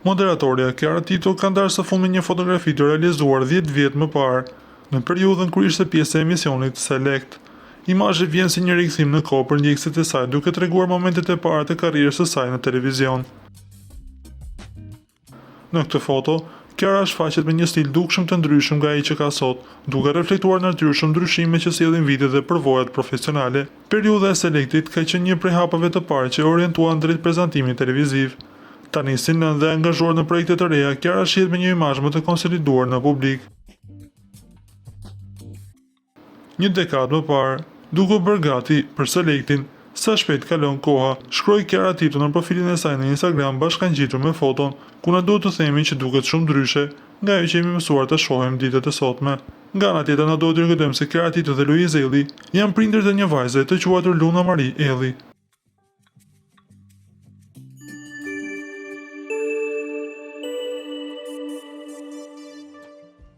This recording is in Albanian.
Moderatorja Kiara Tito ka ndarë së fundmi një fotografi të realizuar 10 vjet më parë, në periudhën kur ishte pjesë e emisionit Select. Imazhi vjen si një rikthim në kohë për ndjekësit e saj, duke treguar momentet e para të karrierës së saj në televizion. Në këtë foto, Kiara shfaqet me një stil dukshëm të ndryshëm nga ai që ka sot, duke reflektuar natyrshëm ndryshimet që sjellin vitet dhe përvojat profesionale. Periudha e Selectit ka qenë një prej hapave të parë që e orientuan drejt prezantimit televiziv. Tani si nënë dhe e angazhuar në projekte të reja, Kiara shihet me një imazh më të konsoliduar në publik. Një dekadë më parë, duke u bërë gati për Selectin, sa shpejt kalon koha, shkroi Kiara Tito në profilin e saj në Instagram bashkangjitur me foton, ku na duhet të themi që duket shumë ndryshe nga ajo që jemi mësuar ta shohim ditët e sotme. Nga ana tjetër na duhet të rikujtojmë se Kiara Tito dhe Luiz Ejlli janë prindër të një vajze të quajtur Luna Marie Ejlli.